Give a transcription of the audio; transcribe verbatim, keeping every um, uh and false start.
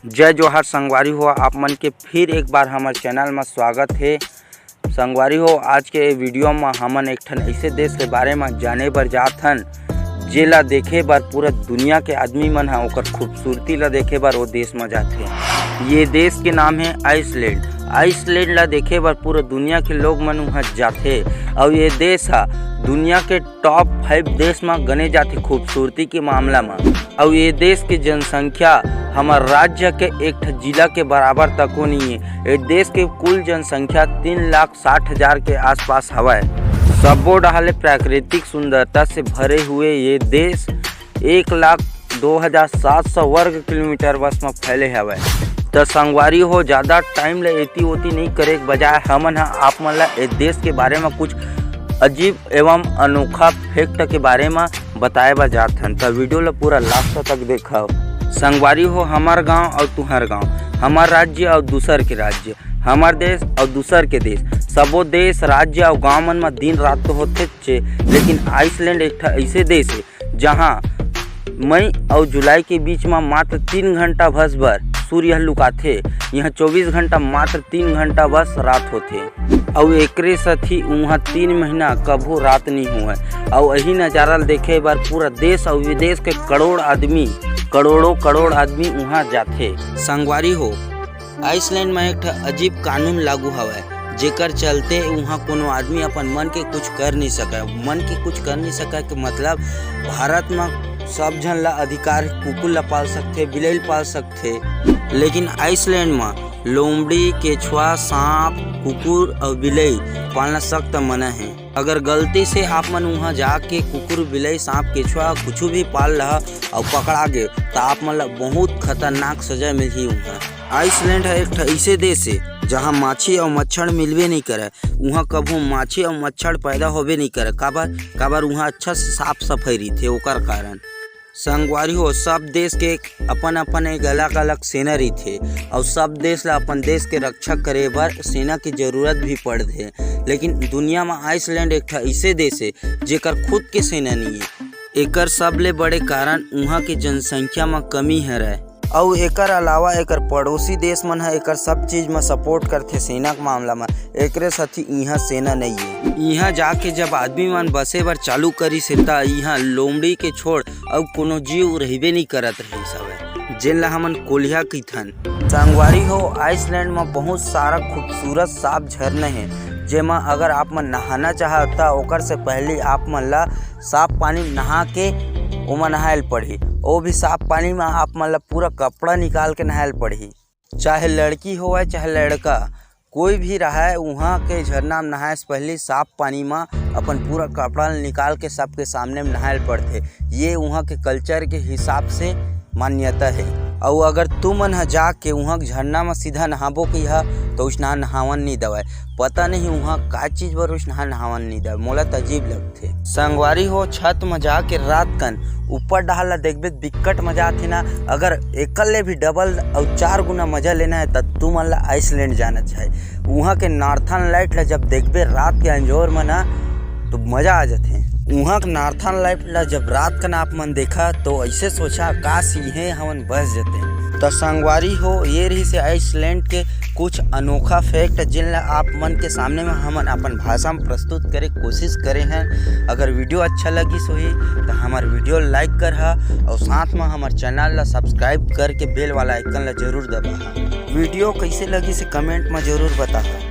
जय जोहार संगवारी हो, आप मन के फिर एक बार हमर चैनल म स्वागत हे। संगवारी हो, आज के ये वीडियो म हमन एक ठन ऐसे देश के बारे म जाने बर जात हन, जेला देखे बर पूरा दुनिया के आदमी मन ह ओकर खूबसूरती ला देखे बर वो देश म जाथे। ये देश के नाम हे आइसलैंड। आइसलैंड ला देखे बर पूरा दुनिया के लोग मन उहाँ जाथे। अउ ये देश ह दुनिया के टॉप फाइव देश म गने जाथे खूबसूरती के मामला म। अउ ये देश के जनसंख्या हमर राज्य के एक ठो जिला के बराबर तको नइ हे। ये देश के कुल जनसंख्या तीन लाख साठ हजार के आसपास हवय। सब्बो डहार ले प्राकृतिक सुंदरता से भरे हुए ये देश एक लाख दो हजार सात सौ वर्ग किलोमीटर बस म फैले हवय। त संगवारी हो, ज्यादा टाइम ले एती ओती नइ करे के बजाय हमन ह आप मन ला ए देश के बारे म कुछ अजीब एवं अनोखा फैक्ट के बारे म बताए बर जात हन। त वीडियो ला पूरा लास्ट तक देखव। संगवारी हो, हमर गांव अउ तुहर गांव, हमर राज्य अउ दूसर के राज्य, हमर देश अउ दूसर के देश, सबो देश, राज्य अउ गांव मन म दिन रात तो होथे चे, लेकिन आइसलैंड एक ठा ऐसे देश हे, जहां मई अउ जुलाई के बीच म मात्र तीन घंटा भस बर सूर्य ह लुकाथे। यहाँ चौबीस घंटा मात्र तीन घंटा बस रात होथे। अउ एकरे साथ ही उहाँ तीन महीना कभू रात नइ होवय। अउ यही नजारा ल देखे बर पूरा देश अउ विदेश के करोड़ आदमी, करोड़ों करोड़ आदमी उहाँ जाथे। संगवारी हो, आइसलैंड म एक ठा अजीब कानून लागू हवय, जेकर चलते उहाँ कोनो आदमी अपन मन के कुछ कर नइ सकय। मन के कुछ कर नइ सकय के मतलब, भारत म सब झन ला अधिकार, कुकुर ला पाल सकथे, बिलई ल पाल सकथे, लेकिन आइसलैंड म लोमड़ी, केछुआ, सांप, कुकुर अउ बिलई पालना सख्त मना हे। अगर गलती से आप मन उहाँ जाके कुकुर, बिलई, सांप, केछुआ कुछु भी पाल लहा अउ पकड़ा गे, त आप मन ला बहुत खतरनाक सजा मिलही उहाँ। आइसलैंड ह एक ठा अइसे देश हे, जहाँ माछी अउ मच्छर मिलबे नइ करय। उहाँ कभू माछी अउ मच्छर पैदा होबे नइ करय। काबर? काबर उहाँ अच्छा से साफ सफाई रहिथे, ओकर कारण। संगवारी हो, सब देश के अपन अपन एक अलग-अलग सेना रहिथे, अउ सब देश ला अपन देश के रक्षा करे बर सेना के जरूरत भी पड़थे। लेकिन दुनिया म आइसलैंड एक ठा अइसे देश हे, जेकर खुद के सेना नइ हे। एकर सबले बड़े कारण उहाँ के जनसंख्या म कमी हरय, अउ एकर अलावा एकर पड़ोसी देश मन ह एकर सब चीज म सपोर्ट करथे सेना के मामला म। एकरे साथ ही इहाँ सेना नइ हे। इहाँ जाके जब आदमी मन बसे बर चालू करिस हे, त इहाँ लोमड़ी के छोड़ अउ कोनो जीव रहिबे नइ करत रहिस हवय, जेन ला हमन कोलिहा कहिथन। संगवारी हो, आइसलैंड म बहुत सारा खूबसूरत साफ झरना हे, जेमा अगर आप मन नहाना चाहत, त ओकर से पहिली आप मन ला साफ पानी म नहा के ओमा नहाए ल पड़ही। ओ भी साफ पानी म आप मन ला पूरा कपड़ा निकाल के नहाए ल पड़ही। चाहे लड़की होवय, चाहे लड़का, कोई भी रहय, उहाँ के झरना म नहाए से पहिली साफ पानी म अपन पूरा कपड़ा ल निकाल के सबके सामने म नहाए ल पड़थे। ये उहाँ के कल्चर के हिसाब से मान्यता हे। अउ अगर तुमन ह जाके उहाँ के झरना म सीधा नहाबो कहिहा, त ओइसना नहावन नइ देवय। पता नहीं उहाँ का चीज बर ओइसना नहावन नइ देवय, मोला त अजीब लगथे। संगवारी हो, छत म जाके रात कन ऊपर डहार ला देखबे त बिकट मजा आथे ना। अगर एकर ले भी डबल अउ चार गुना मजा लेना हे, त तुमन ला आइसलैंड जाना चाही। उहाँ के नॉर्थर्न लाइट ला जब देखबे रात के अंजोर म ना, तो मजा आ जाथे। उहाँ के नॉर्थर्न लाइट ला जब रात कन आप मन देखा, तो ऐसे सोचा, "काश, इहे हमन बस जते।" त संगवारी हो, ये रहिस हे आइसलैंड के कुछ अनोखा फैक्ट, जिन ला आप मन के सामने में हमन अपन भाषा में प्रस्तुत करे के कोशिश करे हैं। अगर वीडियो अच्छा लगिस होही, त हमर वीडियो लाइक करहा अउ साथ में हमर चैनल ला सब्सक्राइब करके बेल वाला आइकन ला जरूर दबाहा। वीडियो कैसे लगिस हे, कमेंट में जरूर बताहा।